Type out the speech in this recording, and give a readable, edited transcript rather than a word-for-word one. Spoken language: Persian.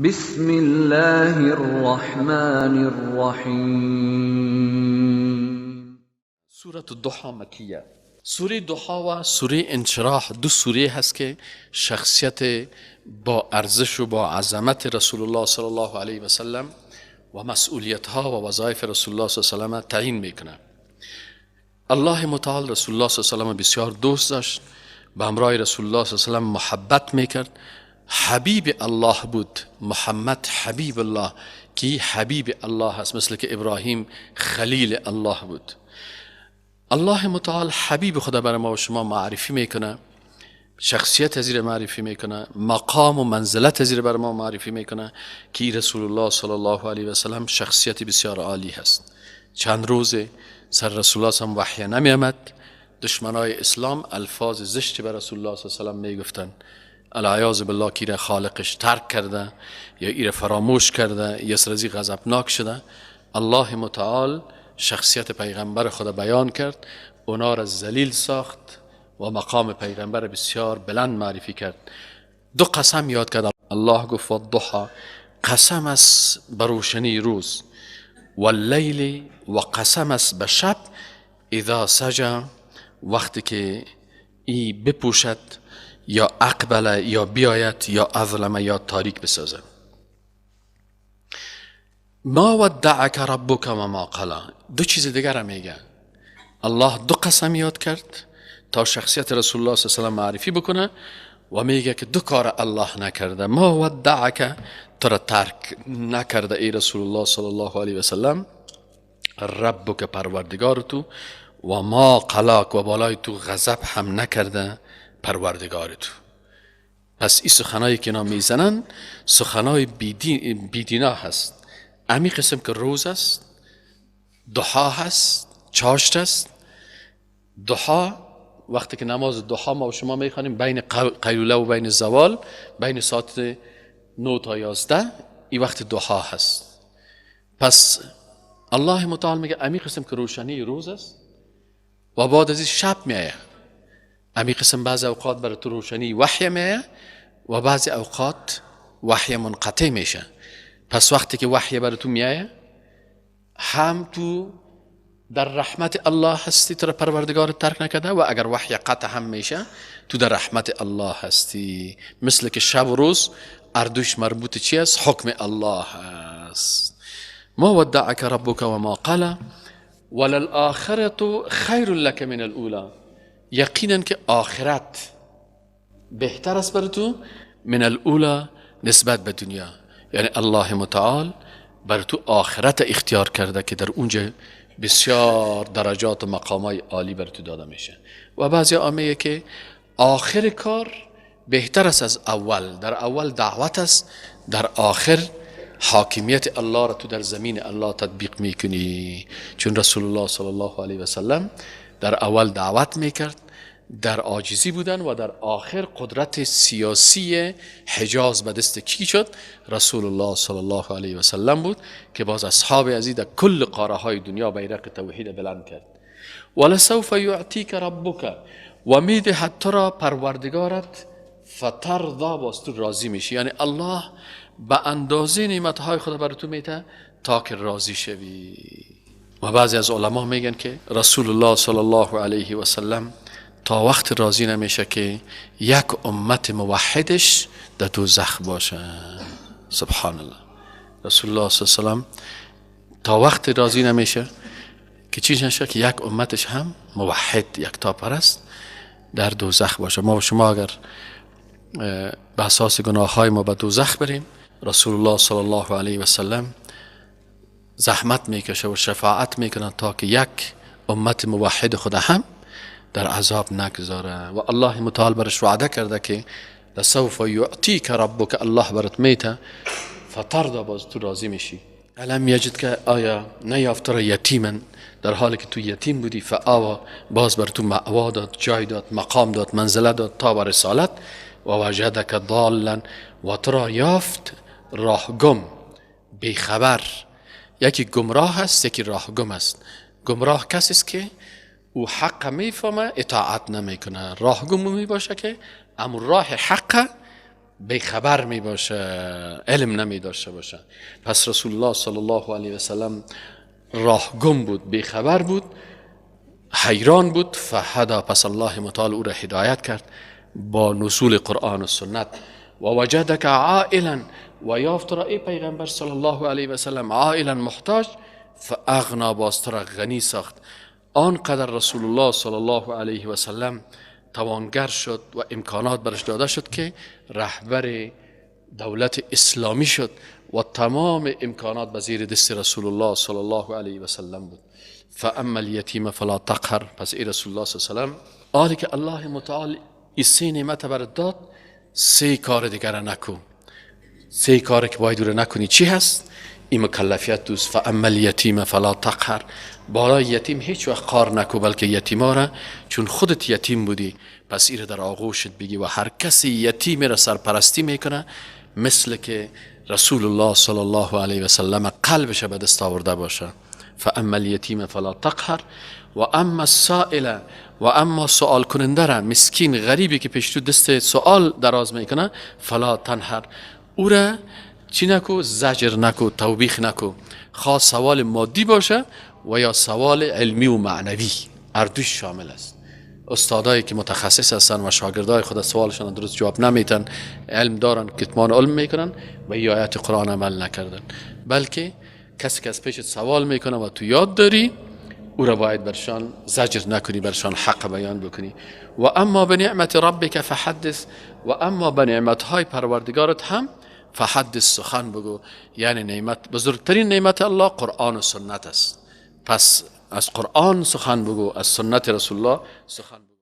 بسم الله الرحمن الرحیم. سورة الضحی مکیه. سوره ضحی و سوره انشراح دو سوره هست که شخصیت با ارزش و با عظمت رسول الله صلی الله علیه و سلم و مسئولیت ها و وظایف رسول الله صلی الله علیه و سلم تعیین میکنه. الله متعال رسول الله صلی الله علیه و سلم بسیار دوست داشت، به همراه رسول الله صلی الله علیه و سلم محبت میکرد. حبیب الله بود، محمد حبیب الله، که حبیب الله است، مثل که ابراهیم خلیل الله بود. الله متعال حبیب خدا برای ما و شما معرفی میکنه، شخصیت ازیر معرفی میکنه، مقام و منزلت ازیر برای ما معرفی میکنه که رسول الله صلی الله علیه و سلم شخصیت بسیار عالی هست. چند روز سر رسول الله صلی الله علیه و وحی نمیامد، دشمنای اسلام الفاظ زشت بر رسول الله صلی الله علیه و سلم میگفتن، العیاذ بالله که ایره خالقش ترک کرده یا ایره فراموش کرده یا سرزی غضبناک شده. الله متعال شخصیت پیغمبر خدا بیان کرد، اونا را ذلیل ساخت و مقام پیغمبر بسیار بلند معرفی کرد. دو قسم یاد کرد. الله گفت والضحی، قسم است به روشنی روز، واللیل و قسم است به شب، اذا سجا وقتی که ای بپوشد یا اقبل یا بیاید یا اظلم یا تاریک بسازه. ما ودعک ربک و ما قلا، دو چیز دیگر هم میگه. الله دو قسم یاد کرد تا شخصیت رسول الله صلی الله علیه و سلم معرفی بکنه و میگه که دو کار الله نکرده. ما ودعک، تو را ترک نکرده ای رسول الله صلی الله علیه و سلم، ربک پروردگار تو، و ما قلاک و بالای تو غضب هم نکرده پروردگار تو. پس این سخنایی که اینا میزنن سخنای بیدینا هست. امی قسم که روز است، ضحا هست، چاشت است. ضحا وقتی که نماز ضحا ما و شما میخوانیم بین قیلوله و بین زوال، بین ساعت 9 تا 11، این وقت ضحا هست. پس الله متعال میگه امی قسم که روشنی روز است و بعد از این شب میایه. امی قسم بعض اوقات برای تو روشنی وحی میایه و بعض اوقات وحی منقطع میشه. پس وقتی که وحی برای تو میایه هم تو در رحمت الله هستی، تو را پروردگار ترک نکرده، و اگر وحی قطع هم میشه تو در رحمت الله هستی. مثل که شب و روز اردوش مربوط چی است؟ حکم الله است. ما ودعک ربک و ما قلا وللآخرة خیر لک من الاولی، یقینا که آخرت بهتر است بر تو من الاولی نسبت به دنیا. یعنی الله متعال بر تو آخرت اختیار کرده که در اونجا بسیار درجات و مقامای عالی بر تو داده میشه. و بعضی آمیه که آخر کار بهتر است از اول. در اول دعوت است، در آخر حاکمیت الله را تو در زمین الله تطبیق میکنی. چون رسول الله صلی الله علیه و سلم در اول دعوت میکرد، در عاجزی بودن، و در آخر قدرت سیاسی حجاز به دست کی شد؟ رسول الله صلی الله علیه و سلم بود که باز اصحاب ازی در کل قاره های دنیا بیرق توحید بلند کرد. ولسوف یعطیک ربک، و میدهد تو را پروردگارت، فترضا، باز تو راضی میشی. یعنی الله به اندازه نعمتهای خود بر تو میده تا که راضی شوی. و بعضی از علما میگن که رسول الله صلی الله علیه و سلم تا وقت راضی نمیشه که یک امت موحدش در دوزخ باشه. سبحان الله. رسول الله صلی الله علیه و سلم تا وقت راضی نمیشه که چیز نشه که یک امتش هم موحد یکتا پرست در دوزخ باشه. ما و شما اگر به اساس گناه های ما به دوزخ بریم، رسول الله صلی الله علیه و سلم زحمت میکشه و شفاعت میکنه تا که یک امت موحد خود هم در عذاب نگذاره. و الله متعال برش وعده کرده که لسوف یعطیک ربک، الله برات میته، فترضا، باز تو راضی میشی. الم یجد که، آیا نیافت را یتیما، در حالی که تو یتیم بودی، فآوا، باز بر تو مأوا داد، جای داد، مقام داد، منزله داد تا بر رسالت. و وجدک ضالا، و تو را یافت راه گم، بیخبر. یکی گمراه است، یکی راه گم است. گمراه کسی است که او حق میفهمه اطاعت نمیکنه، راه گم می باشه که اما راه حق بیخبر می باشه، علم نمی داشته باشه. پس رسول الله صلی الله علیه و سلم راه گم بود، بیخبر بود، حیران بود. فهدا، پس الله متعال او را هدایت کرد با نزول قرآن و سنت. و وجدک عائلا، و یافت را ای پیغمبر صلی الله علیه و سلم عائلا محتاج، فاغنا، باز تو را غنی ساخت. آنقدر رسول الله صلی الله علیه و سلم توانگر شد و امکانات برش داده شد که رهبر دولت اسلامی شد و تمام امکانات به زیر دست رسول الله صلی الله علیه و سلم بود. فاما الیتیم فلا تقهر. پس ای رسول الله صلی الله علیه و سلم، آری که الله متعال این سه نعمت برات داد، سه کار دیگر نکو. سه کار که باید رو نکنی چی هست؟ این مکلفیت دوست. فاما الیتیم فلا تقهر، بالای یتیم هیچ وقت قار نکو، بلکه یتیما را چون خودت یتیم بودی پس ایره در آغوشت بگی. و هر کسی یتیم را سرپرستی میکنه مثل که رسول الله صلی الله علیه و سلم قلبش به دست آورده باشه. فاما الیتیم فلا تقهر و اما السائل، و اما سوال کننده را، مسکین غریبی که پیش تو دست سوال دراز میکنه، فلا تنهر، او را چی نکو؟ زجر نکو، توبیخ نکو. خواه سوال مادی باشه و یا سوال علمی و معنوی، هر دوش شامل است. استادایی که متخصص هستن و شاگردای خود سوالشان درست جواب نمیتن، علم دارن، کتمان علم میکنن و ای آیت قرآن عمل نکردن، بلکه کسی که از پیشت سوال میکنه و تو یاد داری، او را باید برشان زجر نکنی، برشان حق بیان بکنی. و اما به نعمت ربک فحدث، و اما به نعمتهای پروردگارت هم فحدث، سخن بگو. یعنی نعمت، بزرگترین نعمت الله قرآن و سنت است. پس از قرآن سخن بگو، از سنت رسول الله سخن بگو.